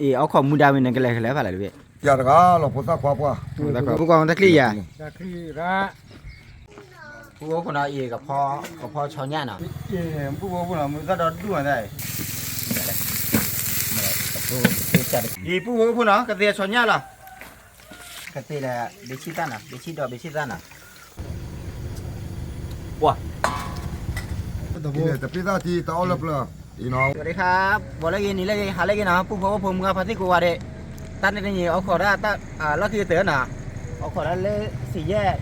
အံၤ အိၣ်ခိးမူဒါဝံၤန့ၣ် ကလဲၤကလဲၤဖးလဲၣ်တဘ့ၣ်, ယၤတဂၤလီၤ ဖိသၣ်ခွါပှၢ်, ပူၤကွၢ်တၢ်ချံၣ်ယၤ, ပူၤအိၣ်ခိးနီၤ အံၤ ကဖီဆီညၣ်နီၤ, ပူၤအိၣ်ခိးနီၤ မုၢ်သၣ်ဒီဒူၣ်မးသၣ်, အံၤ ပူၤအိၣ်ခိးနီၤ ကသ့ဆီညၣ်လီၤ, ကသ့လၢ ဘ့ဆံၣ်သၣ်နီၤ ဘ့ဆံၣ်ဒီးဘ့ဆံၣ်သၣ်နီၤ ပှၤ တပ့ၢ်သၣ်ထံ တအီၣ်လၢပျၢၤ, အံၤနီၤ စဝၤဒံခါ, ဘီလၢဂ့ၤ နံၤလၢဂ့ၤ ဟါလၢဂ့ၤနီၤ ပူၤဖိဖိမုၢ်ဂၤဖါသံၣ်ကိးဂၤဒဲး, တၢ်န့ၣ်တနံၤ အိၣ်ခိးဒၣ်တၢ်လီၢ်ခံကတၢၢ်နီၤ, အိၣ်ခိးဒၣ်လၢ စံၣ်ယဲၢ်,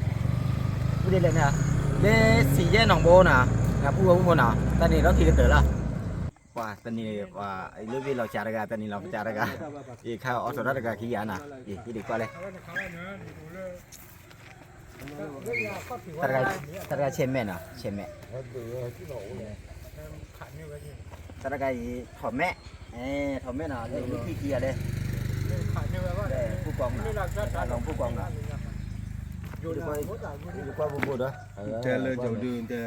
ပူၤဒဲးလဲၣ်နီၤ, လၢစံၣ်ယဲၢ်နီၣ်ဘိနီၤ, ပူၤဖိဖိနီၤ တၢ်န့ၣ်လီၢ်ခံကတၢၢ်လီၤ, ပှၤတနံၤ လၢဘ့ၣ်လီၤကၠးတဂၤ တနံၤလီၤကၠးတဂၤ, အံၤခါအီၣ်ထိးတၢ်တဂၤခံဂၤနီၤ, အံၤဟံၣ်ဒံးကွၢ်လဲၣ် တၢ်တဂၤဆဲးမဲာ်နီၤ ဆဲးမဲာ်, တၢ်တဂၤအံၤ ထီၣ်မဲာ်, ထီၣ်မဲာ်နီၤ လၢလူၤဖံခံဂၤလၢ ပူၤကွၢ်နီၤ လီၤပူၤကွၢ်နီၤ, ကွၢ်ဖိဖိဒီး တဲလၢကၠီဒု တဲ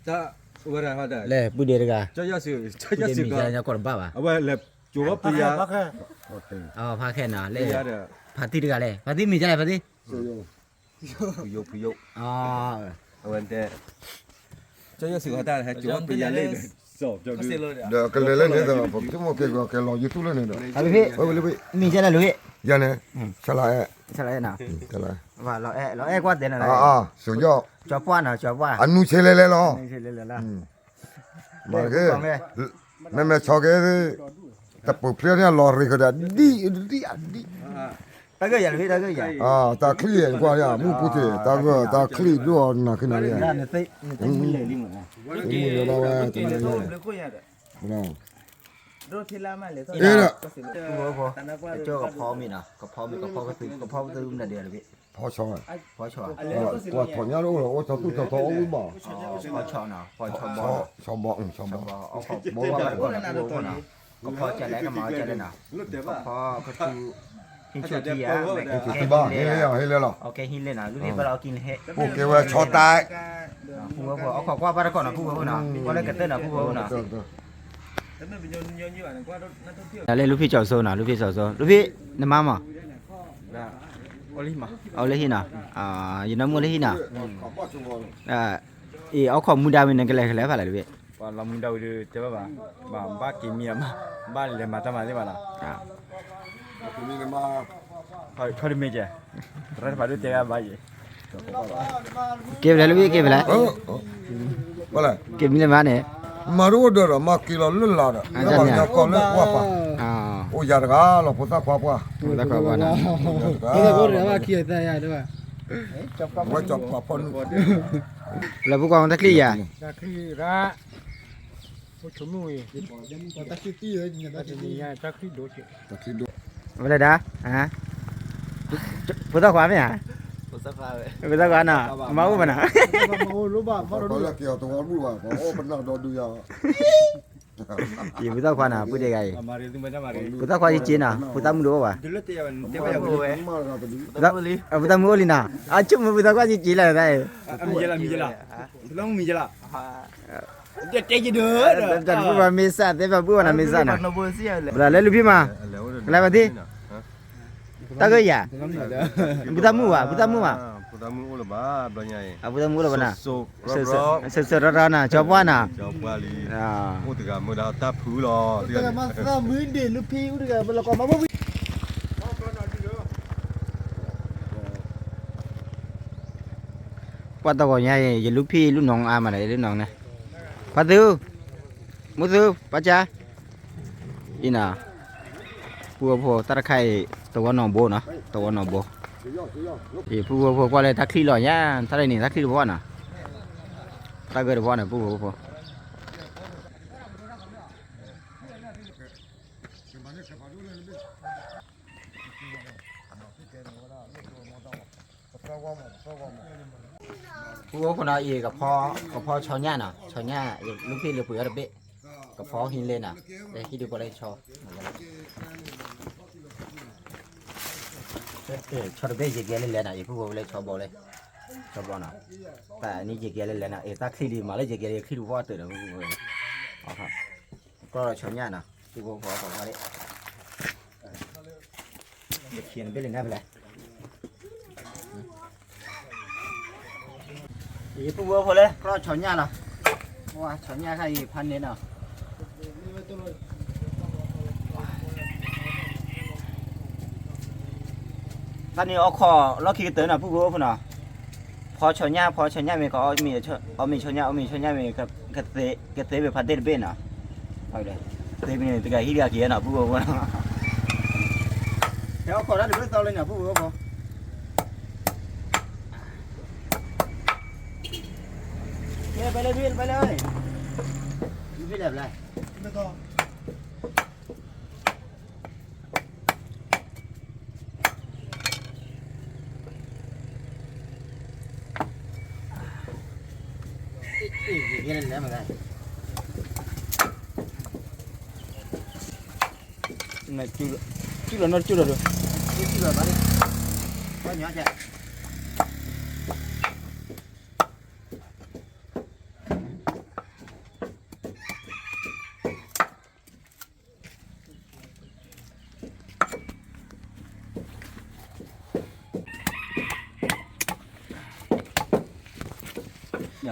တၢ်ဝဲဒၣ်ဟီဒီး လဲၤပုၢ်ဒဲးတဂၤ, ကၠီယီၢ်စု ကၠီယီၢ်စုကီး မ့ၢ်ကၠီကီးတဘၣ်ဘၣ်, အဝဲလဲၤကၠိၤဝဲပယါ, ဖါခဲနီၤ လၢ ဖါတံၢ်တဂၤလဲၣ်, ဖါတံၢ်မ့ၢ်ကၠီလဲၣ် ဖါတံၢ် ဖုယိၣ် ဖုယိၣ်, အဝဲတဲ ကၠီယီၢ်စုကီးတၢ်ဟဲကၠိၤဝဲပယါလၢ ဒီးကလဲၤလၢန့ၣ်ဒီး ပကမ့ၢ်ကဲကီး ကဲလီၤယသူၣ်လၢန့ၣ်ဒီး မ့ၢ်ကၠီလဲၣ်လိၤ, ယၤန့ၣ် ဆလးအဲၣ်, ဆလးအဲၣ်နီၤ, လီၤအဲၣ်ကွၢ်တဲနီၤ, ကၠီပှၢ်နီၤ ကၠီပှၢ်, အနူဆဲးလဲၣ်လဲၣ်လီၤ, မ့ၢ်ကဲ မ့မ့ၢ်ဆီကဲ တပူၤဖျဲးန့ၣ် လီၤရ့ၤကဒီး ဒံၣ်ဒံၣ်အဒံၣ်, တၢ်ဂ့ၢ်ယၤလၢ တၢ်ဂ့ၢ်ယၤ, တၢ်ချံၣ်ကွၢ် မုၢ်ပူၤတ့ၢ် တၢ်ဂ့ၢ်တၢ်ချံၣ်ဒိၣ်အီၤနၤခ့နၤလံ, မုၢ်လီၤဝဲတနၤလံ, အဲၣ်ဒီး ကဖီမ့ၢ်နီၤ ကဖီမ့ၢ် ကဖီကသု ကဖီကသုမနုၤဒဲးတဘ့ၣ်, ဖီဆီ, ဖီဆီ, ကွၢ်ထီၣ်ညါတအိၣ်လီၤ အိၣ်ထီၣ်သူၣ်ထီၣ်ထီၣ်အိၣ်မး, ဖီဆီ, ဖီဆီဘီ, ဖီဆီဘီ, ဘီဘၣ်ဘၣ်တကီၢ်နီၤ ပူၤဖိနီၤ, ကဖီကလဲၣ် ကမၤကလဲၣ်နီၤ, ကဖီကသု ဟံးဆူၣ်ထံယၤ, ဟံးဆူၣ်ထံဘၣ် ဟ့လဲၣ် ဟ့လဲၣ်လီၤ, ကဲဟံးလဲၣ်နီၤ လူၢ်ဟ့ၣ်ဘၣ်လီၤကံဟ့ၣ်, ပူၤကဲဝဲဆီတၢ် ပူၤဖိ အခီၣ်ကွၢ်ဘၣ်တကီၢ်နီၤ ပူၤဖိနီၤ ကွၢ်လၢကတၢၢ်နီၤ ပူၤဖိနီၤ လၢလူၢ်ဖံၣ်ကၠီၤစိနီၤ လူၢ်ဖံၣ်ကၠီၤစိ လူၢ်ဖံၣ် နမါမး, အိၣ်လၢဟံၣ်နီၤ, ယနၢမူအိၣ်လၢဟံၣ်နီၤ, အံၤ အိၣ်ခိးမူဒါဝံၤန့ၣ် ကလဲၤကလဲၤဖးလဲၣ်တဘ့ၣ်, ပှၤလီၤမူဒါဝံၤဒီး တဲဘၣ်ဘၣ်, ဘၣ်က့ၤမံအမး, ဘၣ်လဲၤမၤတၢ်မၤသ့ၣ်မးနီၤ, ခီဒမ့ၢ်ကဲ, ရၢ်တဖးဒိၣ်တဲဘၣ်ယဲ က့ၤဖဲလဲၣ် လူၢ်ဖံၣ် က့ၤဖဲလဲၣ်, က့ၤမံလၢမါန့ၣ်, မၤတအိၣ်ဒီးဒီး မၤက့ၤလီၤလၢလာ်ဒီး လၢပှၤကညီကီၢ်လၢပှၢ်ပၤ, အိၣ်ယၤတဂၤလီၤ ဖိသၣ်ခွါပှၢ်, ဖိသၣ်ခွါပှၢ်နီၤ, ဝဲကၠီၤပှၢ်ဖီနုာ်, လၢပူၤကွၢ်တၢ်ချံၣ်ယၤ, ဝဲလဲၣ်ဒၣ်, ဖိသၣ်ခွါမ့ၢ်ဧါ, ဖိသၣ်ခွါနီၤ, မၤအိၣ်မးနီၤ, ယဖိသၣ်ခွါနီၤ ပုၢ်တဂၤအံၤ, ဖိသၣ်ခွါယစ့နီၤ ဖိသၣ်မုၣ်တအိၣ်ဘၣ်, ဖိသၣ်မုၣ်အိၣ်လံနီၤ, အဆိကမိၣ်ဖိသၣ်ခွါယစ့လီၤတၢ်အံၤ, တၢ်တပူၤဘၣ်မ့ၢ်စၢ် တဲဘၣ်ပူၤဘၣ်နီၤမ့ၢ်စၢ်နီၤ, ဘၣ်လၢလူၢ်ဖံၣ်မး, ကလဲၤဘၣ်သ့ၣ် တၢ်ဂ့ၢ်ယၤ, ဖိသၣ်မုၣ်ဘၣ် ဖိသၣ်မုၣ်ဘၣ်, ဖိသၣ်မုၣ်အိၣ်လၢၤဘၣ် ဘျီညါအံၤ, ဖိသၣ်မုၣ်အိၣ်လၢၤဘၣ်နီၤ, စၢၤစၢၤရီရီနီၤ ကၠီပှၢ်နီၤ, အိၣ်တဂၤမ့ၢ်ဒၣ်တၢ်ဖုလီၤ, ပှၤတဂီၤညါအံၤ ယလူၢ်ဖံၣ်လူၢ်နီၢ်အါမးဒီး ယလူၢ်နီၢ်န့ၣ်, ဖါသု, မုၢ်သု, ပၢ်ကၠါ အံၤနီၤ, ပူၤဖိ တၢ်တခါအံၤ သဝီနီၣ်ဘိနီၤ သဝီနီၣ်ဘိ, အံၤ ပူၤဖိ ကွၢ်လၢတၢ်ချံၣ်လီၤညါ တၢ်ရဲၣ်န့ၣ် တၢ်ချံၣ်တဘီနီၤ, တၢ်ဂ့ၢ်တဘီန့ၣ် ပူၤဖိ ပူၤဖိနီၤ အံၤ ကဖီ ကဖီဆီညၣ်နီၤ ဆီညၣ် လူၢ်ဖံၣ်လၢပှ့ၤအီၤတဘ့ၣ် ကဖီဟံးလဲၣ်နီၤ ဟံးဒုးပှၤလၢဆီ ဆီတဘ့ၣ်ယကဲလၢလဲၣ်နီၤ အံၤပူၤဖိလၢဆီဘီလဲၣ် ဆီဘီနီၤ တၢ်နံၣ်ယကဲလၢလဲၣ်နီၤ အံၤတၢ်ချံၣ်ဒံးမးလၢယကဲလၢချံၣ်တဘီအတၢၢ်ဒီး ကီၢ်ဆီညၣ်နီၤ ပူၤဖိ ကဖီလၢ ခံနဘ့ၣ်လံနဘလဲၣ်, ယပုၢ်ဖိဖိလၢ ကျီၢ်ဆီညၣ်လီၤ, ဝါဆီညၣ်ခါအံၤဖးန့ၣ်နီၤ, တၢ်န့ၣ်အီၣ်ခီၣ်လီၢ်ခံကတၢၢ်နီၤ ပုၢ်ဖိဖိနီၤ, ဖီဆီညၣ် ဖီဆီညၣ်မ့ၢ်ကီး အီၣ်မ့ၤဆီညၣ် အီၣ်မ့ၤဆီညၣ်မ့ၢ် ကသ့ဝဲဖးဒ့ၣ်တဘ့ၣ်နီၤ, သ့မ့ၢ်န့ၣ် တဂၤဟံးတဂၤက့ၤနီၤ ပုၢ်ဖိဖိနီၤ, ဟဲအီၣ်ခီၣ်တၢ်တဘ့ၣ်သီလၢနီၤ ပုၢ်ဖိဖိ ကဲ ပၢ်လၢဖံ ပၢ်လၢ, ဖံလဲၣ်ဘျဲၣ်, ကဲလဲၣ်မ့ၢ်ဂ့ၤ နကၠူလီၤနီတကၠူလီၤဒီး, ကၠူလီၤဘၣ်လံ, ပှၤညီကဲ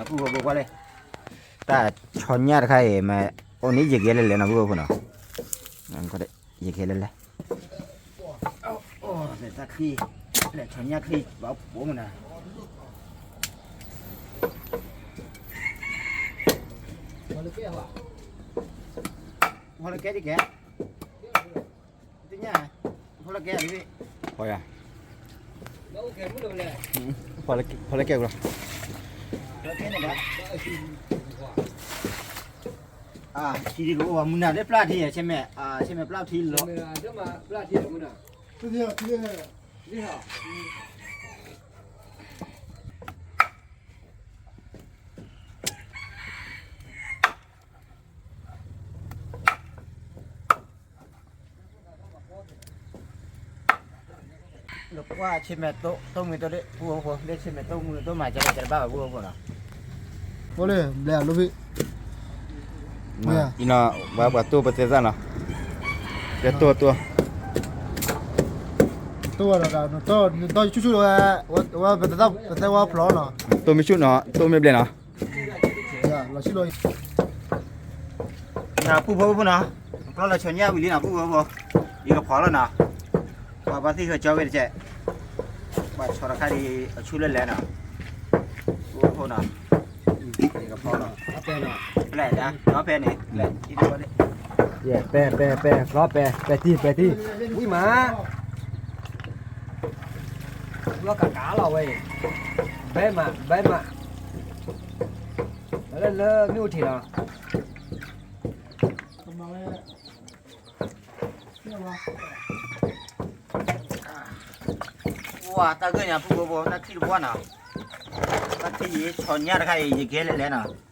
ပုၢ်ဖိဖိကွၢ်လံ, တၢ်ဆီညၣ်တခါအံၤ မ့ၢ်အိၣ်န့ၣ်ယကဲလဲၣ်လဲၣ်နီၤ ပုၢ်ဖိဖိနီၤ, ယကဲလဲၣ်လဲၣ်, တၢ်ချံ, လဲၤဆီညၣ်ချံ ဘၣ်ပိာ်မနုၤ ဖီလၢကဲဒ်ကဲ, တညၣ်, ဖီလၢကဲဒ်, ဖီယၤ, ဖီလၢကဲကလီၤ, ဖီလၢကဲန့ၣ်ဘၣ်, ထံဒ်ကအိၣ်ဘၣ်မုၢ်နၤလၢပျၢ်ထံ, ဆဲမဲာ်, ဆဲမဲာ်ပျၢ်ထံလီၤ, လၢကွၢ်ဆ့မဲာ်တိၢ်မုၢ်တိၢ်ဒ့ၣ် ပုၢ်ဖိဖိ လၢဆ့မဲာ်တိၢ်မုၢ်တိၢ်မး ကဲတဘၣ်ဝဲပုၢ်ဖိဖိနီၤ, အိၣ်လၢဘျဲၣ်အလိၣ်ဖံ, အံၤနီၤ ဝဲပှၤတိၢ်ပသဲသၣ်နီၤ, ကဲတိၢ်တိၢ်, တိၢ်ဝဲဒီး နတီၢ်ဆူၣ်ဆူၣ်ဝဲ, ဝဲပသဲဝါဖျိနီၤ, တိၢ်မ့ၢ်ဆူၣ်နီၤ တိၢ်မ့ၢ်ဘျဲၣ်နီၤ နပုၢ်ဖိဖိနီၤ, ကျီၢ်လီၤဆီညၣ်ဝံၤလံနီၤ ပုၢ်ဖိဖိ, ယကဖီလီၤနီၤ, ပှၤဘၣ်သ့ၣ်ဃီကၠီဝဲတကဲး, ပှၤဆီတခါဒ်အဆူၣ်လၢလဲၣ်နီၤ, ပုၢ်ဖိနီၤ, ယကဖီလီၤ, လဲၣ်ဒၣ် ဒီးဖဲန့ၣ် လဲၣ်, ပဲ ပဲ ပဲ ဖျီပဲ ပဲတံၢ် ပဲတံၢ်, ဝံၤမး လီၤကးကးလီၤဝဲအံၤ, ဘဲမး ဘဲမး, လၢလၢမ့ၣ်အူထံးလီၤ. ဝါ တၢ်ဂ့ၢ်ညါ ပုၢ်ဖိဖိ တၢ်ထံၣ်တဘျီနီၤ, တၢ်ထံၣ်ယံၤ ဆီညၣ်တခါအံၤ ယကဲလဲၣ်လဲၣ်နီၤ,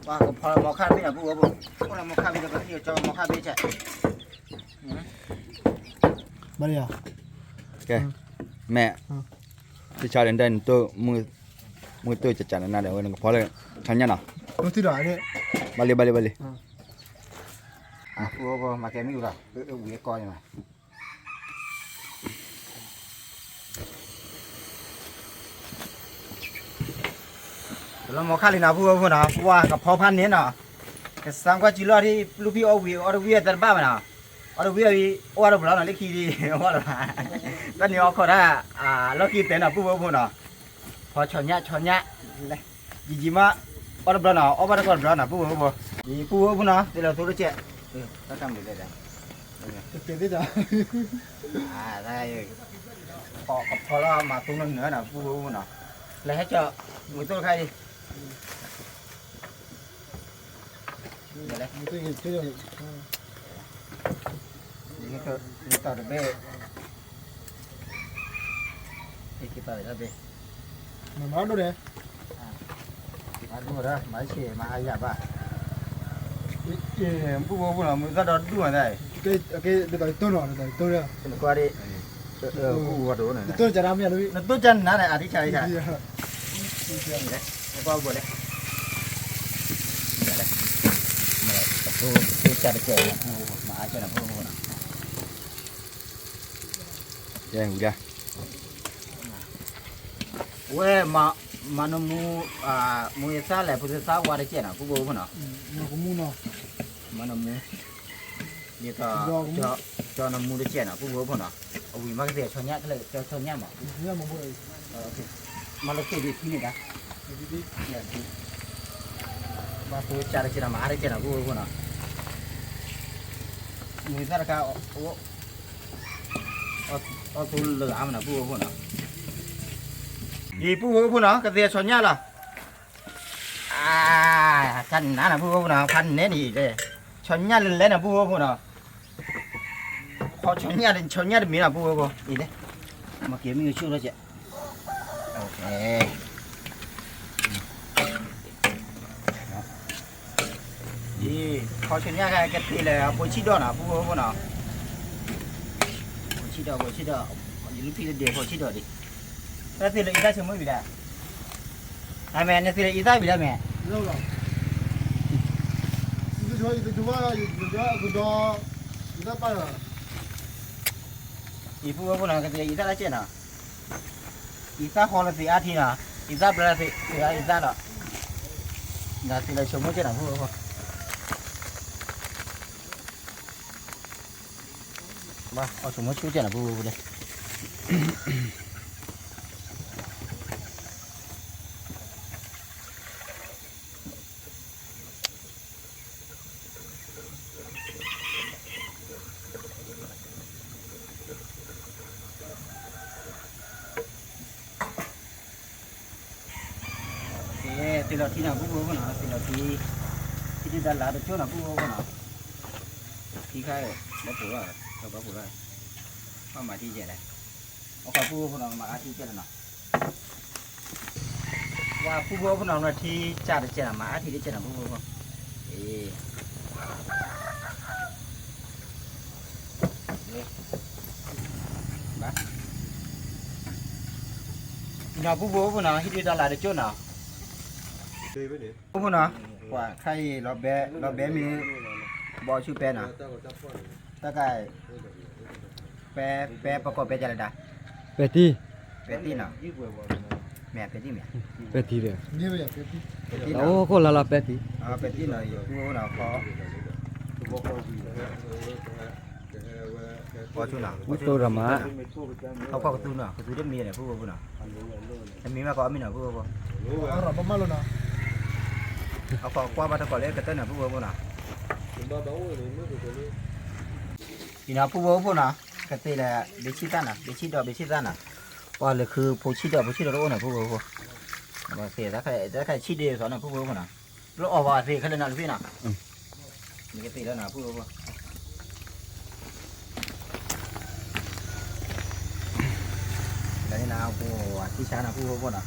ပှၤကဖီလီၤမီခါတဘ့ၣ်နီၤ ပုၢ်ဖိဖိ, အိၣ်လီၤမီခါတဘ့ၣ်ဒီး ပှၤထံၣ်ကၠီမီခါတဘ့ၣ်ကဲ, ဘၣ်လံယၤ, ကဲ, မဲာ်, တၢ်ဆါဒီး မုၢ်တိၢ်ကကးနၤဒီး ဝဲနကဖီလၢ ဆီညၣ်နီၤ, ဘၣ်လံ ဘၣ်လံ ဘၣ်လံ, မၤကဲမ့ၣ်အူလီၤ, ဝံၤကီၢ်န့ၣ်မး တလီၤမီခါလံနီၤ ပုၢ်ဖိဖိနီၤ, ပှၤကဖီဖးန့ၣ်နီၤ, ကစၢ်ကွၢ်စံလီၢ်ထံ လူၢ်ဖံအီၣ်ဝံၤ အီၣ်တဝံၣ်အသတဘၣ်မးနီၤ, အီၣ်တဝံၣ်အီၣ်ဝံၤ အိၣ်ဝဲတဘျီနီၤ လၢခံဒံး အိၣ်ဝဲတဘျီ, တၢ်န့ၣ်အီၣ်ခီၣ်တၢ် လီၢ်ခံတဲနီၤ ပုၢ်ဖိဖိနီၤ, ဖီဆီညၣ် ဆီညၣ်, ယံာ်ယံာ်မး အီၣ်တဘျီနီၤ အီၣ်ဘၣ်တကီၢ်တဘျီနီၤ ပုၢ်ဖိဖိ, ယပုၢ်ဖိဖိနီၤ သ့လီၤသိတကဲး, တၢ်တမုာ်လဲၣ်, တကဲးသ့ၣ်တၢ် ကဖီလီၤမၤသူနနၢၤနီၤ ပုၢ်ဖိဖိနီၤ, လဲၤဟဲကၠီ မုၢ်သိတခါအံၤ, မ့ၢ်တီၢ်တဘ့ၣ်, မ့ၢ်တီၢ်တဘ့ၣ်, မၤဒိၣ်ဒၣ်, မၤဆံးမၤဟါယၤဘၣ်, ပုၢ်ဖိဖိနီၤ မုၢ်သၣ်ဒီဒူၣ်မးသၣ်, နကွၢ်ဒ်, နတိၢ်ကနၤန့ၣ် အထံဆါအံၤဆါ, နကွၢ်ဘိလဲၣ်, အဖိ ကၢ်တကဲး မၤအါကဲးနီၤ ဖိဖိနီၤ, ကဲဝံၤဒၣ်, ဝဲ, မၤနမူ, မူယသၣ်လဲၣ် ဖိသၣ်ဝါတကဲးနီၤ ဖိဖိဖိနီၤ, မၤနမူ, ဒ်သိး, ကၠီနမူတကဲးနီၤ ဖိဖိဖိနီၤ, အဝံၤမ့ၢ်ကသ့ၣ်ဆီညၣ် ကလဲၤကၠီဆီညၣ်မး, မၤလၢသ့ၣ်ဒ်ထံန့ၣ်ဒၣ်, မၤဖိကၢ်တကဲးနီၤ မၤအါတကဲးနီၤ ဖိဖိဖိနီၤ, မူယသၣ်တခါ, အီၣ်သိလၢအါမးနီၤ ဖိဖိဖိနီၤ, အံၤ ဖိဖိဖိနီၤ ကသ့ၣ်ဆီညၣ်လီၤ, အါ, တၢ်နါနီၤ ဖိဖိဖိနီၤ ဖးနဲန့ၣ်အံၤ, ဆီညၣ်လဲၤလဲၤနီၤ ဖိဖိဖိနီၤ, ဆီညၣ်, ဆီညၣ်တမံၤနီၤ ဖိဖိဖိ, အံၤလဲၣ်, မၤက့ၤမ့ၢ်ဂ့ၤဆူၣ်ထီၣ်ကဲး, အံၤ, ဆီညၣ်ကသ့ၣ်လၢအဖိဆံးဒီးနီၤ ဖိဖိဖိနီၤ, ဖိဆံးဒီး ဖိဆံးဒီး, ယလူၢ်ဖံးတဒ့ၣ် ဖိဆံးဒီးဒံး, တၢ်သ့ၣ်လၢအံၤတၢ်ဆိကမိၣ်ဝံၤဒၣ်, အမဲာ် နသ့ၣ်လၢအံၤတၢ်ဝံၤဒၣ်မဲာ်, အံၤ ဖိဖိဖိနီၤ ကသ့ၣ်လၢအံၤတၢ်လၢကဲးနီၤ, အံၤတၢ်ဃီလၢသ့ၣ်အါထံနီၤ, အံၤတၢ်ဘျါလၢသ့ၣ်အါအံၤတၢ်ဒီး, နသ့ၣ်လၢဆိကမိၣ်ကဲးနီၤ ဖိဖိဖိ ဘၣ်အီၣ်ဆိကမိၣ်ဆူၣ်ကဲးနီၤ ဖိဖိဖိလၢ ကဲ, သ့ၣ်လီၤထံနီၤ ပုၢ်ဖိဖိနီၤ, သ့ၣ်လီၤထံ, ထံဒုၣ်ဒါလၢတကၠိၢ်နီၤ ပုၢ်ဖိဖိနီၤ, ထံခါ, လၢပှိၤဘၣ်, လၢပှိၤဘၣ်, ဘၣ်မၤထံကဲလဲၣ်, အခီပုၢ်ဖိဖိနီၤ မၤအါထံကဲလၢနီၤ, ပှၤပုၢ်ဖိဖိနီၤ ထံကၢ်တကဲနီၤ မၤအါထံတကဲနီၤ ပုၢ်ဖိဖိ, အ့ ဘၣ်, နီၤ ပုၢ်ဖိဖိနီၤ ဟံၣ်ဒုၣ်ဒါလၢတကၠိၢ်နီၤ, ပုၢ်ဖိနီၤ, ပှၤခါအံၤ လီၤဘဲမ့ၢ်, ဘီဆူပဲနီၤ, တၢ်က, ပဲ, ပဲပကိးပဲကလဲၣ်ဒၣ်, ပဲတံၢ်, ပဲတံၢ်နီၤ, မ့ၢ်ပဲတံၢ်မ့ၢ်, ပဲတံၢ်, ပဲတံၢ်နီၤ, အိၣ်ခိၣ်လါလါပဲတံၢ်, ပဲတံၢ်နီၤ ပုၢ်ဖိနီၤ, ပီဆူနီၤ, မ့ၢ်တိၢ်ဒီးမး, ဟီၣ်ခိၣ်ကသူနီၤ ကသူတမံၤန့ၣ် ပုၢ်ဖိဖိနီၤ, တမံၤမ့ၢ်ကီးအီၣ်မ့ၢ်နီၤ ပုၢ်ဖိဖိ, အခိၣ်ကွၢ်ဘၣ်တကိးလၢကတၢၢ်န့ၣ် ပုၢ်ဖိဖိနီၤ, အံၤနီၤ ပုၢ်ဖိဖိနီၤ, ကသ့ၣ်လၢ ဘ့ဆံၣ်သၣ်နီၤ ဘ့ဆံၣ်ဒီးဘ့ဆံၣ်သၣ်နီၤ, ပှၤလၢခုဖိဆံၣ်ဒီးဖိဆံၣ်ဒီးတအိၣ်န့ၣ် ပုၢ်ဖိဖိ, တၢ်ခါဆံၣ်ဒ်သိးန့ၣ် ပုၢ်ဖိဖိနီၤ, လၢအီၣ်ဘၣ်သ့ခဲလၢာ်နီၤ လၢဖံနီၤ, မ့ၢ်ကသ့ၣ်လၢနီၤ ပုၢ်ဖိဖိ လၢန့ၣ်နၤ ပှၤထံဆါနၤ ပုၢ်ဖိဖိနီၤ,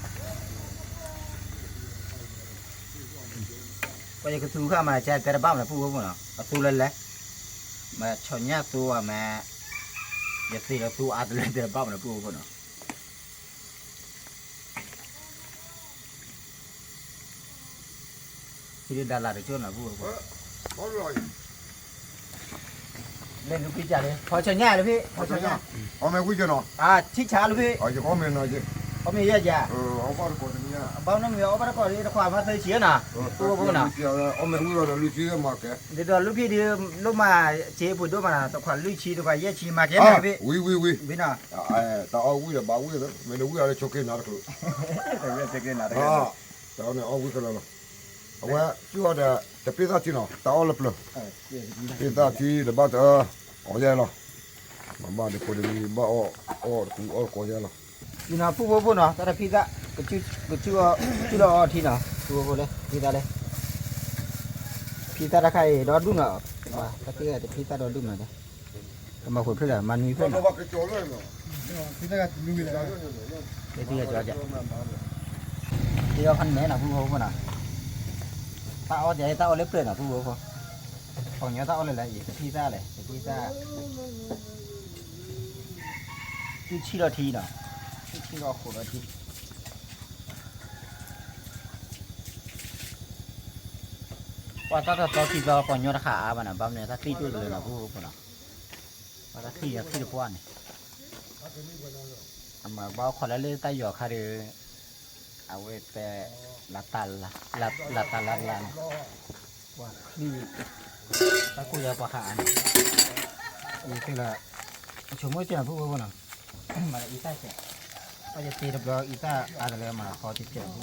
ပှၤယကသူခါမး ကဲတဲတဘၣ်မးနီၤ ပုၢ်ဖိဖိနီၤ, အသူလၢလဲၤ, မ့ၢ်ဆီညၣ်သူအီၤမး, ယသ့ၣ်လၢသူအါတလၢတဲတဘၣ်မးနီၤ ပုၢ်ဖိဖိနီၤ. ဟံၣ်ဒုၣ်ဒါလၢတကၠိၢ်နီၤ ပုၢ်ဖိဖိ, လဲၤနုာ်ကွံာ်ကၢ်လံ ဖီဆီညၣ်လၢဖံ, ဖီဆီညၣ်, အီၣ်မ့ၢ်ဝံၤကၠီနီၤ, အထံဆါလၢဖံ, အီၣ်မ့ၢ်ယဲယဲ, အဘၣ်နီတမံၤ အီၣ်ဘၣ်တကိးလံ တခွါမၤသၢဆံနီၤ, ပုၢ်ဖိဖိနီၤ, ဒ်သိးလၢဖံဒုး လိၣ်မၤစ့ပှ့ၤဒိၣ်မးနီၤ တခွါလွံၢ်ဆံ တခွါယဲၢ်ဆံ မၤကဲမ့ၢ်ဖံ, ဝံၤဝံၤဝံၤ, တၢ်အီၣ်ဝံၤဒီးဘၣ်ဝံၤ, မ့ၢ်နဝံၤအီၤလၢဆိက့ၤနၤတကျိၤ, တၢ်အီၣ်န့ၣ်အီၣ်ဝံၤခဲလၢာ်လီၤ, အဝဲကၠူၣ်အီၤဒီး တပ့ၢ်သၣ်ထံနီၤ တၢ်အီၣ်လၢပျၢၤ, ပ့ၢ်သၣ်ထံဒီးဘၣ်တအၢ, ကိးယဲလီၤ, မၤဘၣ်ဒီးဖိဒ်မံဘၣ်အီၣ်, အီၣ်တကူအီၣ်ကိးယဲလီၤ, ယနီၤ ပုၢ်ဖိဖိနီၤ တၢ်တဖံသၣ်, ကၠူၣ်ဒီးအီထံနီၤ ပုၢ်ဖိဖိလၢ ဖံသၣ်လၢ, ဖံသၣ်တၢ်ခါအံၤ ဒီဒူၣ်နီၤ, တၢ်ဖံသၣ်တဖံသၣ်ဒီဒူၣ်နီၤ, ကမၤဃိးဖျၢၣ်ဒီး မၤနွံဖျၢၣ်နီၤ, ဖံသၣ်ကၠီ, ဖံသၣ်ဖဲန့ၣ်နီၤ ပုၢ်ဖိဖိနီၤ, တၢ်အီၣ်တၢ်အီၣ်လၢပျၢၤနီၤ ပုၢ်ဖိဖိ, ပှၤကညီတၢ်အီၣ်လၢလဲၣ် ယတဖံသၣ်လဲၣ် တဖံသၣ် တူၢ်ဆံၣ်ဒီးထံနီၤ, တူၢ်ဆံၣ်ဒီးဃိးဒီးထံ, ပှၤတၢ်တသီခံသီပှၤညီတခါအါဘၣ်နီၤ ဘၣ်မနုၤတၢ်သံၣ်ဒိၣ်တလၢနီၤ ဖိဖိနီၤ, ပှၤတၢ်သံၣ်ဒီးသံၣ်တပှၢ်န့ၣ်, အမၤဘၣ်အိၣ်ခိးလၢလၢတၢ်ယီၤခါဒီး, အဝဲတဲ, လၢတၢ်လၢ်လၢ်န့ၣ်, ပှၤချံ, တၢ်ကိၢ်ယၤပှၤခါအါန့ၣ်, အံၤသ့လၢ, အဆိကမိၣ်ကဲနီၤ ဖိဖိဖိနီၤ, မၤလၢအံသၣ်ကဲ, ပှၤယတ့တဘျီအံသၣ်အါတလၢမၤဃီတကဲးဖိ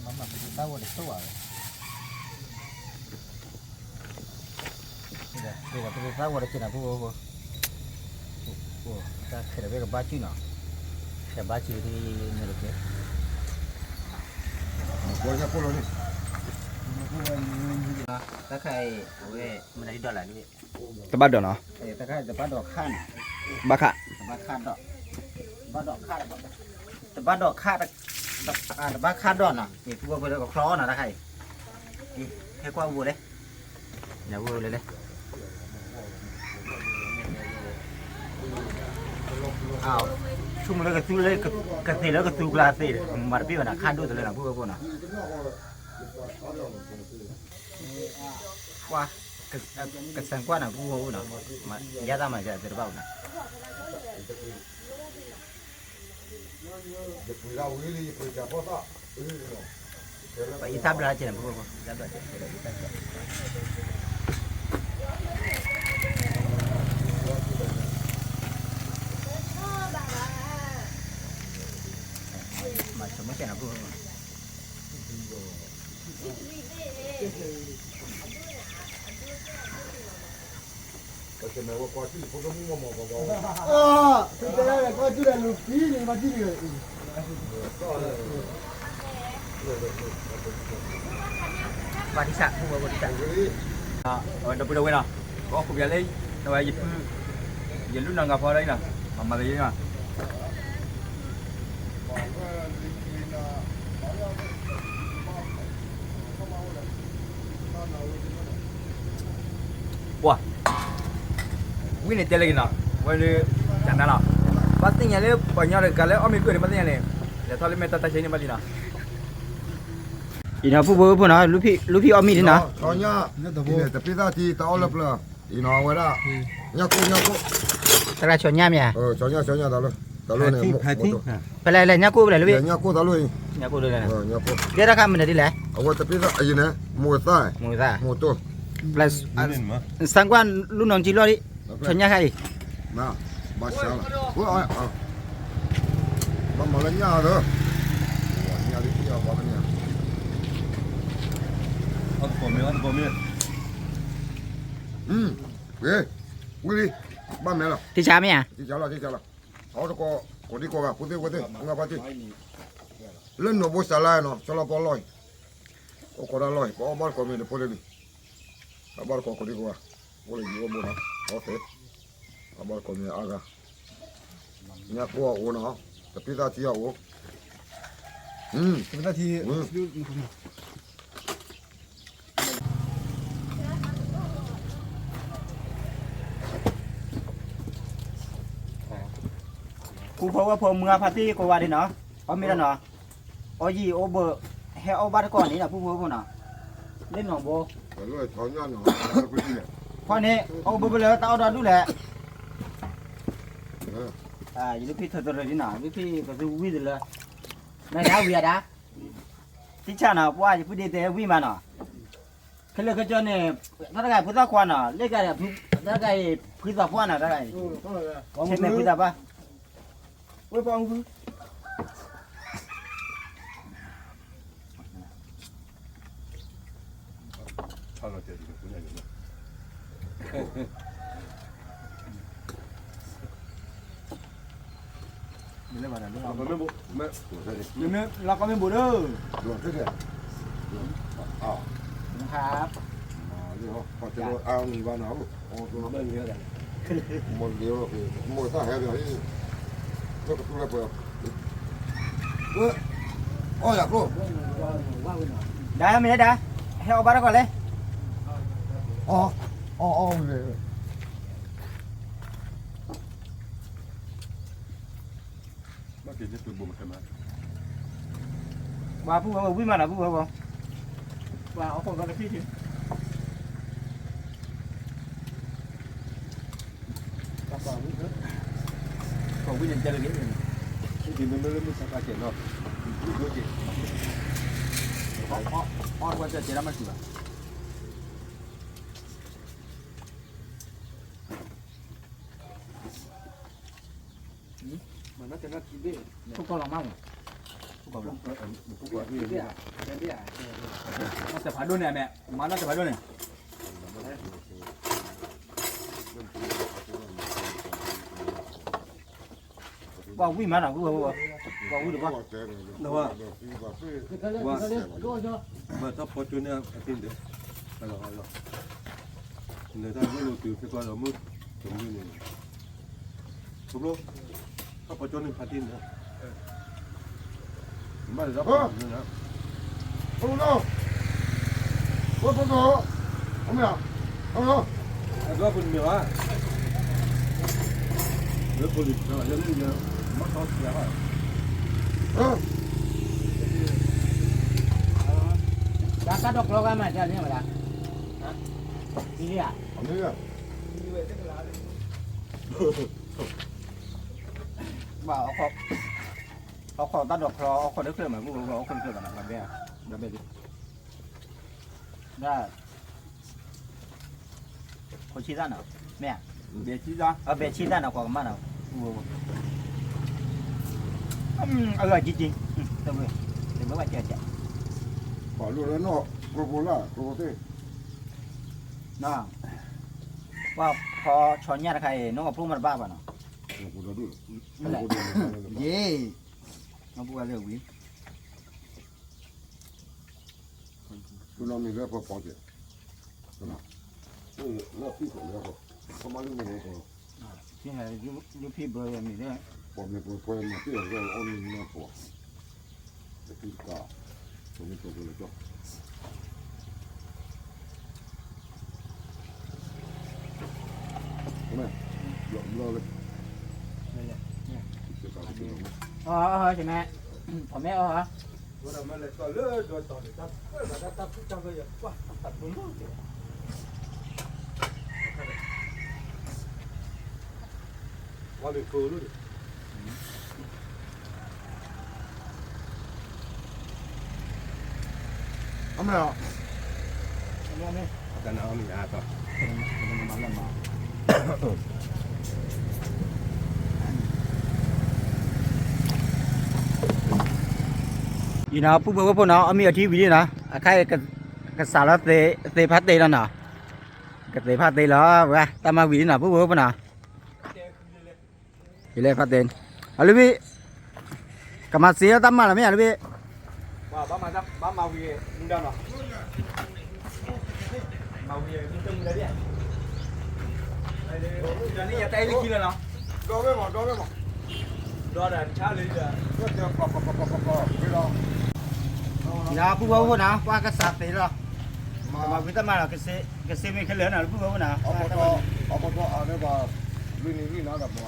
မၤမၤပတသၣ်ဝဲတတိၢ်ဘၣ်ဝဲ, ပတသၣ်ဝဲတက့ၤနၤဖိဖိ, တၢ်ခဲလၢာ်ဝဲကဘၣ်စုၣ်နီၤ, ခဲဘၣ်စုၣ်ဒ်န့ၣ်တက့ၢ်, တၢ်ခါအံၤ အဝဲမနုၤဒ်ဒိးလၢ်လံ, တဘၣ်ဒိးနီၤ, တဘၣ်ဒိးခါနီၤ, ဘၣ်ခါ, တဘၣ်ဒိးခါ, တဘၣ်ဒိးခါ, တဘၣ်ခါဒီးနီၤ ဖိဖိကချီအီၣ်နီၤ တၢ်ခါအံၤ, ဟဲကွၢ်အိၣ်ဘိလဲၣ်, လဲၣ်, ဆိကမိၣ်လၢကသူလၢ, ကသ့ၣ်လၢကသူကျါသ့ၣ်, မၤတပ့ၢ်ဘၣ်နီၤ ခါဒိၣ်တလၢနီၤ ဖိဖိဖိနီၤ, ပှၤ, ကစၢ်ကွၢ်နီၤ ဖိဖိဖိနီၤ, ယါတၢ်မၤစၢၤသ့ၣ်တဘၣ်ဘၣ်နီၤ ပှၤအံသၣ်ဘျါကဲန့ၣ် ဖိဖိဖိ, အံသၣ်ဘျါကဲန့ၣ် အံသၣ်ဘျါ, မၤဆိကမိၣ်ကဲနီၤ ဖိဖိဖိ ဘၣ်ဒံးဆၣ်, အဝဲဒီပုၢ်ဒီဝဲၢ်နီၤ, ကီၢ်ခိၣ်ပယီၤလၢ, နဝဲယဖု, ယလူၢ်နီၢ်ဂၤဖီလၢအံၤနီၤ, မၤမၤကယီနီၤ ပှၤ, ဝံၤန့ၣ်တဲလၢက့ၤနီၤ, ဝဲလၢ, ကနၤလီၤ, ဘၣ်သ့ၣ်ညါလၢပှၤကညီတဂၤလၢအီၣ်မ့ၤကွံာ်ဒီးဘၣ်သ့ၣ်ညါန့ၣ်, လဲၤထီၣ်လၢမဲာ်တၢ်တၢ်ဆဲန့ၣ်ဘၣ်လံနီၤ, အံၤနီၤ ဖိဖိဖိနီၤ, လူဖံအီၣ်မ့ၤန့ၣ်နီၤ, တပ့ၢ်သၣ်ထံတအီၣ်လၢပျၢၤ, အံၤနီၤ အဝဲဒၣ်, ညၣ်ကိၣ်ညၣ်ကိၣ်, တရၣ်ဆီညၣ်မ့ၢ်ဧါ, ဆီညၣ်ဆီညၣ်တၢ်လၢ, တၢ်လၢန့ၣ်, ဖဲလဲၣ်လဲၣ် ညၣ်ကိၣ်ဖဲလဲၣ်လၢ, ညၣ်ကိၣ်တၢ်လၢ, ညၣ်ကိၣ်, ဒဲတၢ်ခါမနုၤဒ်လဲၣ်, အဝဲတပ့ၢ်သၣ်အံၤန့ၣ်, မိၢ်သၣ်, မိၢ်သၣ်, မိၢ်တိၢ်, စၢ်ကွၢ်လူနီၢ်ကံလီၢ်ဒံး, ဆီညၣ်ခါအံၤ, ဘၣ်မၤလၢညၣ်ဒီး, ညၣ်လံ, ဝံၤလံ, ဘၣ်မဲလီၤ, ထံဆါမ့ၢ်ဧါ, ထံဆါလီၤ, ထံဆါလီၤ, အီၣ်တကိး, ကိးဒံကိးဂၤ ဖိသ့ၣ်ဝဲသ့ၣ် ငါဖါတံၢ်, လၢနီၢ်ဘိစၢ်လါနီၤ ဆီလီၤပီလီၢ်အံၤ, အိၣ်ခိးဒၣ်လီၢ်အံၤ ပအီၣ်ဘၣ်တကိးမ့ၢ်တဖိလၢလံ, အဘၣ်တကိးကိးဒံကိးဂၤ, အိၣ်လၢယံၤအိၣ်ဘိနီၤ အီၣ်သ့, အဘၣ်တကိးမ့ၢ်အါဂၤ, ညၣ်ကိၣ်အအိၣ်နီၤ, တပ့ၢ်သၣ်ထံအအိၣ်, တပ့ၢ်သၣ်ထံ, ပူဖိဝဲဖိမုၢ်အဖါတံၢ်ကိးဂၤဒဲးနီၤ, အီၣ်မ့ၢ်ဒီးနီၤ, အီၣ်ယံာ်အိၣ်ဘၢ, ဟဲအီၣ်ဘၣ်တကိးန့ၣ်ဒီး ပူဖိဝဲဖိနီၤ, လၢနီၢ်ဘိ, ဖီန့ၣ် အအိၣ်ဘၢဘၢလၢတၢ်အီၣ်ဒီဒူၣ်လဲၣ်, ယလူၢ်ဖံထၢၣ်တရၢၣ်ဒ်နီၤ လူၢ်ဖံကသူဝံၣ်တလၢ, နဒၣ်ဝံၤအဒၣ်, တံၢ်ဆၣ်နီၤ ပှၢ်ယပုၢ်ဒ့တဲဝံၣ်မးနီၤ, ခဲလၢာ်ခဲကၠီန့ၣ်, တၢ်တဂၤဖုသၣ်ခွါနီၤ လၢက, တၢ်တဂၤအံၤဖုသၣ်ပှၢ်နီၤ တၢ်တဂၤအံၤ, ဆဲမဲာ်ဖုသၣ်ပှၢ်, ဝဲပှၢ်ဖု မ့ၢ်လၢကီၢ်မ့ၢ်ဘူးဒီး, မ့ၢ်လၢကီၢ်မ့ၢ်ဘူးဒီး, ဒါမ့ၢ်ဒၣ်, ဟဲအီၣ်ဘၣ်တကိးလဲၣ်, အီၣ်, အီၣ်, အီၣ်ဝံၤလဲၣ် ဘၣ်က့ၤတဘိမ့ၢ်တဲမး, ပှၤပုၢ်ဝဲၢ်ဝံၣ်မးနီၤ ပုၢ်ဝဲၢ်ဝဲ, ပှၤအီၣ်ခိၣ်ကီတထံၣ်ထံၣ်, ပှၤဝံၣ်န့ၣ်တဲလၢက့ၤန့ၣ်, ထံၣ်ထံၣ်မ့မ့ၢ်လၢမုၢ်ဆါခါကဲးနီၤ, ဒိၣ်က့ၤ, အီၣ်ဝဲတဲတဲဒၣ်မၤစှၤဘၣ်. မၤနီၣ်တနီၣ်ခံဘ့ၣ်, ဖိကီၢ်လီၤမးမး, ဖိကီၢ်လီၤ, ဖိကီၢ်, နီၣ်တဖးဒိၣ်န့ၣ်အမဲာ်, မၤနီၣ်တဖးဒိၣ်န့ၣ်, ပှၤဝံၣ်မးနီၤ, ပှၤဝံၣ်တဘၣ်, ပှၤ, ပှၤတၢ်ဖီကၠိန့ၣ်အသ့ၣ်န့ၣ်, လဲၤတၢ်ဂိၢ်လိာ်တုၤဖဲကီၢ်ဒီးမုၢ်, တမုၢ်န့ၣ်, ခဘျိ, တၢ်ဖီကၠိန့ၣ်ဖးတ့ၢ်န့ၣ်, မ့ၢ်လၢ, ခဘျိ, ခဘျိ, အမ့ၢ်, ခဘျိ, အဒိဖုနမ့ၢ်ဘၣ်, လၢဖိလံၤ, ယန့ၣ်ယမၤထီၣ်စှၤဘၣ်, တၢ်တၢ်ဒိးကျီဂၤမး တၢ်န့ၣ်ဝဲဒၣ်, ဒ်န့ၣ်ဧါ, ဘၣ်, အီၣ်ခိၣ်တၢ်ဒိးကျီ အီၣ်ခိၣ်တချၢၣ်မး ပှၤအီၣ်ခိၣ်တချၢၣ်ဘၣ်နီၤ, ဘၣ်ဘဲ, ဘၣ်ဘဲဒ်, ဒ် ခိၣ်ဆံသၣ်နီၤ, မ့ၢ်ဧါ, ဘဲဆံသၣ်, အဘဲဆံသၣ်နီၤ ကွၢ်ကမၣ်နီၤ, အဂၤကံကံ, တဘၣ်, တဘၣ်ဘၣ်ကဲကဲ, ပှၤလိၣ်လၢနီၢ်ကျိဖိလၢကျိသ့ၣ်, ပှၤဖီဆီညၣ်တခါအံၤ နီၢ်ကဖိမ့ၢ်တဘၣ်ဘၣ်နီၤ, ယ့, နီၢ်ပူၤဝဲသ့ၣ်ဝံၤ ပနီၢ်မံၤလၢပပီကဲး, လၢဖံၣ်ခိၣ်လၢပ, ကမၤလၢမ့ၢ်လၢပ, ဖံၣ်ဟဲယုၢ်ဖံၣ်ဘျီယမံၤလၢ, ပှၤမ့ၢ်ပှဲၤပှဲၤမၤတ့ၢ်အီၤအီၣ်မ့ၢ်မ့ၢ်ပှၤ, တဖံၣ်တကး, ပမ့ၢ်ပှဲၤပှဲၤလၢကီၢ် မ့ၢ်, ဘျီလၢ, အီၣ်, အီၣ်, မ့ၢ်, အီၣ်မ့ၢ်အီၣ်ဧါ, ဝဲဒၣ်မ့ၢ်လဲၤကီၢ်လၢဒီးတီၤန့ၣ် တၢ်ဖၢဘၣ်တၢ်ဖုတၢ်ဖၢယပှၢ်တၢ်ပူၤလီၤ, ဝဲမ့ၢ်ကိးလီၤန့ၣ် အမ့ၢ်, အံၤနီၤ ပုၢ်ဖိဝဲၢ်ဖိနီၤ အီၣ်မ့ၤအီထံဝံၤလံနီၤ အခါအံၤ ကစးလီၤသ့ဖးတ့ၢ်လီၤနီၤ, ကသ့ဖးတ့ၢ်လီၤ ဝဲတၢ်မၤဝံၤလံနီၤ ပုၢ်ဖိဝဲၢ်ဖိနီၤ ယလဲၤဖးတ့ၢ်, အလုၢ်ဘံၣ်, ကမၤစ့လၢတၢ်မၤလီၤမ့ၢ်အလုၢ်ဘံၣ်, ဘၣ်မၤဝံၤမူဒါနီၤ, မၤဝံၤမူဒါမူဒါဒ်, တၢ်အဲၣ်လၢခံလၢနီၤ, ဒီးဝဲမး ဒီးဝဲမး, ဒီးတၢ်ဆါလၢ, ယၤပုၢ်ဖိဝဲၢ်ဖိနီၤ ပှၤကစးသ့လီၤ, ကမၤဝံၤတၢ်မၤလီၤ, ကစ့မ့ၢ်ခဲလၢာ်နီၤ ပုၢ်ဖိဝဲၢ်ဖိနီၤ, အပတီၢ်အီၤန့ၣ်ဘၣ်, လွံၢ်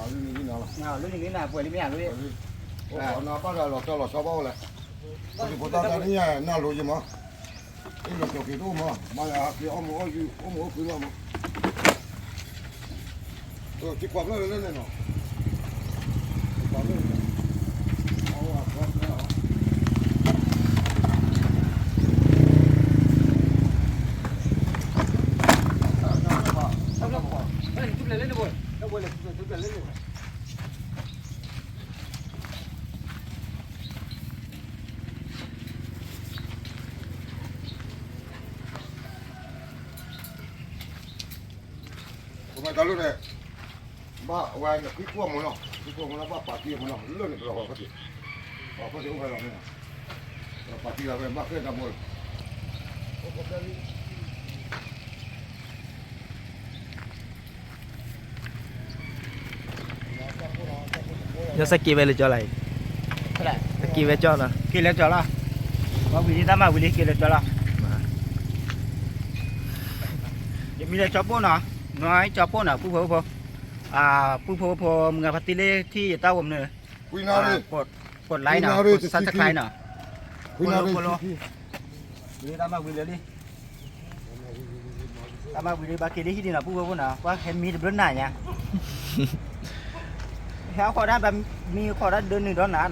နံၣ်လွံၢ်နၤဒီး ပမၤလွံၢ်နံၣ်လွံၢ်နၤလီၤ, လွံၢ်နံၣ်လွံၢ်နၤ ပှဲၤလံမ့ၢ်ဧါ လွံၢ်, အီၤနၤဘၣ်ဒီးလီၤတီလီၤဆီဘၣ်အိၣ်လဲၣ်, ပှၤတံၤဖိသၣ်တၢ်နံၣ်ညါနၢ်လိၤယံၤမး, အ့ၣ်လိာ်ကၠီၤက့ၤတအိၣ်မး မၤယၤက့ၤအီၣ်မ့ၤအီၣ်ယုၢ် အိၣ်မ့ၤအိၣ်ဖုလီၤမး, က့ၤကွၢ်ဖျၢၣ်လၢလၢန့ၣ်နီၤ, က့ၤကွၢ်ဖျၢၣ်လၢန့ၣ်, အဝဲကွၢ်ဖျၢၣ်လီၤ ပမ့ၢ်တၢ်လၢန့ၣ်, ဘၣ်ဝဲန့ၣ် ဖံးခိၣ်အမူလီၤ, ဖံးခိၣ်အမူလီၤ ဘၣ်ပာ်တံၢ်အမူလီၤ လၢန့ၣ်တလီၤဃီခီၣ်ထံး, ဃီခီၣ်ထံးအိၣ်ဖဲလီၤမ့ၢ်, ပာ်တံၢ်လီၤဖဲဘၣ်ဃဲတၢ်မူလီၤ ယစက့ဝဲလၢကၠီလီၤ, စက့ဝဲကၠီလီၤ, က့ၤလၢကၠီလီၤ, ဝံၤလံတၢ်မၤဝံၤလံ က့ၤလၢကၠီလီၤ, ယမံၤလၢကၠီပိၢ်နီၤ, နွံကၠီပိၢ်နီၤ ပုၢ်ဖိဖိ, ပုၢ်ဖိဖိ မုၢ်ဂၤဖါတံၢ်လၢထံၣ်ယတၢ်ဂီၤမနုၤ, ကိးlikeနီၤ, ကိးsubscribeနီၤ, ဖိလီၤဖိလီၤ, တၢ်မၤဝံၤလၢာ်လံ, တၢ်မၤဝံၤလၢာ်ဘၣ်က့ၤလၢဟံၣ်ဒံးနီၤ ပုၢ်ဝဲၢ်ဖိနီၤ ပှၤဟဲမံတဘျုးနၤညါ, ဟဲဃီဒၣ်ဘၣ်မံဃီဒၣ်ဒၢနုာ်ဒီးနၤနီၤ,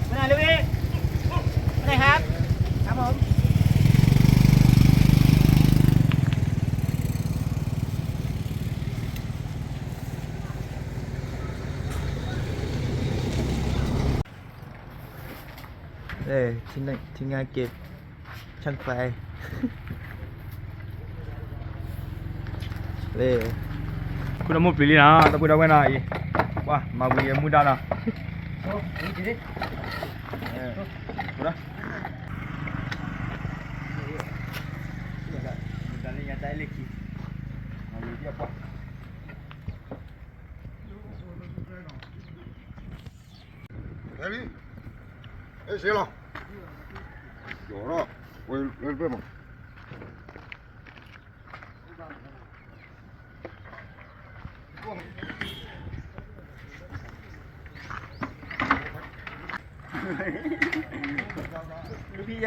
မနၤလၢဝဲ, မနၤဟါ, ครับผม เออ ที่นั่น ที่งานเก็บช่างไฟ เออ ခုနမ့ၢ်ပျံၤလံနီၤ တၢ်ပုၢ်တၢ်ဝဲၢ်နီၤအံၤ, ပှၤမၤဝံၤအမူဒါနီၤ, မူဒါလၢညါတၢ်အဲၣ်လၢခံ, မၤဝံၤဒ်အပှၤ ဟဲလံ, ဟဲစ့လီၤ, ယီၤထီၣ်, ဝဲလၢတဖျၢၣ်မး, လူဖံယဲၢ်, လူဖံယဲၢ်ကံဖျိးလံဧါ. တတီတတီဘၣ်ကၠ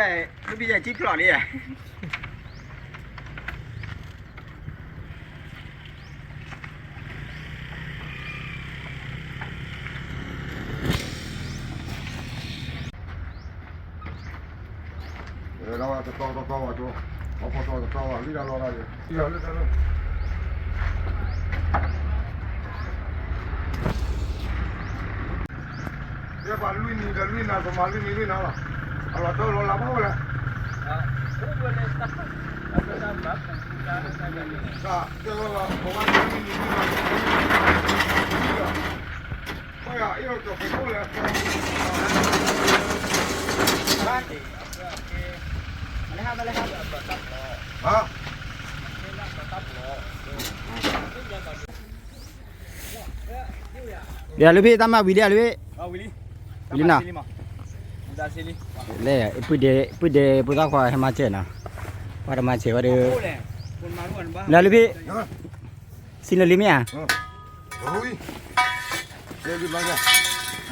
ိ, အဖီတီတတီဘၣ် လံတၢ်လီၢ်တၢ်ယိာ်, လံတၢ်လီၢ်, ယဲပှၤလွံၢ်နံၤဒီးလွံၢ်နၤ ပမၤလွံၢ်နံၤလွံၢ်နၤလီၤ, အလီၤတၢ်လီၤလၢဘၣ်ဝဲလဲၣ်, တၢ်တဲလီၤလီၤ ပမၤလွံၢ်နံၤလွံၢ်နၤ, ဒ်အလုၢ်ဖံး တၢ်မၤဝံၤလံအလုၢ်ဖံး, ဝံၤလံနီၤ, လဲၣ်, ပုၢ်ဒ့ ပုၢ်ဒ့ ပုၢ်သၣ်ခွါဟဲမၤစၢၤနီၤ, ပှၤတမၤစၢၤဝဲဒီး, လဲၣ်အလုၢ်ဖံး, စံၣ်လၢလံမ့ၢ်ဧါ,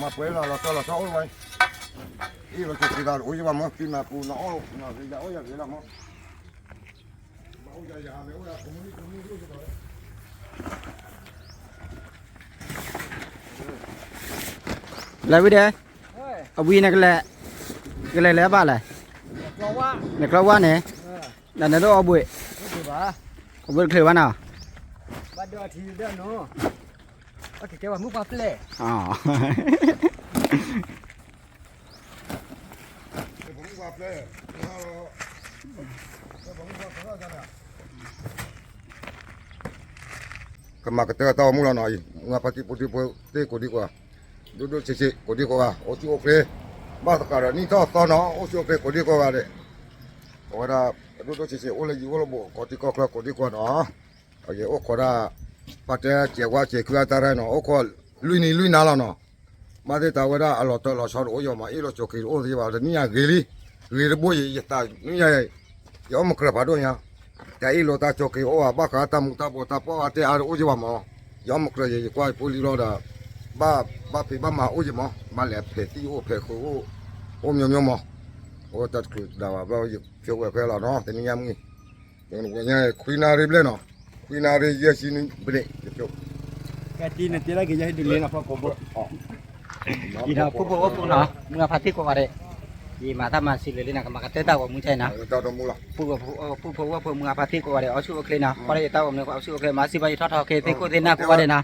မၤပှဲၤလီၤ လီၤတီလီၤတီအိၣ်ဝဲ, အ့ၣ်လီၤက့ၤသးအိၣ်ယဘၣ်မ့ၢ် ဖံမၤပူၤ နအီၣ် နဂ့ၤယၤအိၣ်ယၤဂ့ၤလီၤမ့ၢ် လဲၤဝံၤဒီး, အဝံၤန့ၣ်ကလဲၤ, ကလဲၤလၢဘၣ်လဲၣ်, နကျီဝါန့ၣ်, နဒိၣ်အီၣ်ဘှံး, အဘှံးတချုးဘၣ်နီၤ, ဘၣ်ဒိးထံဒိၣ်နီၤ, ဘၣ်ကကဲဝဲမုၢ်ပှၢ်ပျဲၢ်, ကမၤကတၢၢ်တၢ်အိၣ်မူလီၤနီၤအံၤ, မုၢ်ဂၤဖါတံၢ်ဖိတံၢ်ဖိသ့ၣ်ကိးဒံကိးဂၤ, ဒိၣ်ဒိၣ်ဆံးဆံးကိးဒံကိးဂၤ, အိၣ်ဆူၣ်အိၣ်ချ့, ဘၣ်သကိးဒီးနံၣ်ထီၣ်သီနီၤ အိၣ်ဆူၣ်အိၣ်ချ့ကိးဒံကိးဂၤဒဲး, အဝဲဒၣ် ဒိၣ်ဒိၣ်ဆံးဆံးအိၣ်လၢယံၤအိၣ်လၢဘူး ကိးဒံကိးချ့ကိးဒံကိးဂၤနီၤ, အိၣ်ခိးဒၣ်, ပှၤတဲစဲးဝါစဲးခုအတၢ်ရဲၣ်နီၤ အိၣ်ခိးလွံၢ်နံၤလွံၢ်နၤလီၤနီၤ ဘၣ်သ့ၣ်သးဝဲဒၣ်အလီၤတၢၢ်လီၤဆီတအိၣ်ယီၤမး အ့ၣ်လိာ်ဆိးက့ၤတအိၣ်သ့ဘၣ် တနံၣ်ညါဂ့ၤလံ, ဂ့ၤတဘိယံၤ ယသးနံၣ်ညါ, ယအီၣ်မကြၢးဖးဒိၣ်ညါ, တၢ်အ့ၣ်လိာ်တၢ်ဆိးက့ၤအိၣ်ဘၣ် ဘၣ်ဃးတၢ်မူၤတၢ်ဘှီးတၢ်ပီၢ်အါတဲအါတအိၣ်ယီၤဘၣ်မး, ယအီၣ်မကြၢးယံၤ ယကွၢ်ယဖိလံလီၤဒီး, ဘၣ်, ဘၣ်ဖံးဘၣ်မၤအိၣ်ယံၤမး မၤလဲၤဖဲးသံအိၣ်ဖဲးဃုာ်အိၣ်, အိၣ်မျိုးမျိုးမး, အိၣ်တၢ်တချုးဒၣ်ဘၣ်ဘျီ ယဖျိးဝဲဖဲလီၤနီၤ တနံၣ်ညါမုၢ် ခွံနၣ်ရံၣ်ဘျဲၣ်နီၤ, ခွံနၣ်ရံၣ်ယဲၢ်ဆံနံၣ်ဘျဲၣ်, ကဲတံၤနတ့လၢက့ၤယဲၢ်ဟဲဒ်လဲၣ်နီၤ ဖီကိးဘိ, ယဒီးဖိဖိဝဲဖိနီၤ မုၢ်ဂၤဖါတံၢ်ကိးဂၤဒဲး, ယမၤတၢ်မၤစံးလၢာ်လံနီၤ ကမၤကတၢၢ်တၢ်ဂီၤမူကဲနီၤ, ပုၢ်ဖိဝဲဖိမုၢ်ဂၤဖါတံၢ်ကိးဂၤဒဲး အီၣ်ဆူၣ်အိၣ်ချ့နီၤ ကွၢ်လၢယတၢ်ဂီၤမူန့ၣ် အီၣ်ဆူၣ်အိၣ်ချ့ မၤစံးဘၣ်ယထီၣ်ထီၣ်ခ့သ့ၣ်ခိၣ်သ့ၣ်နၢ်ကိးဂၤဒဲးနီၤ,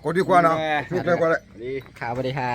ကိးဒံကွၢ်နီၤ, ခါဝဲဒၣ်ဟါ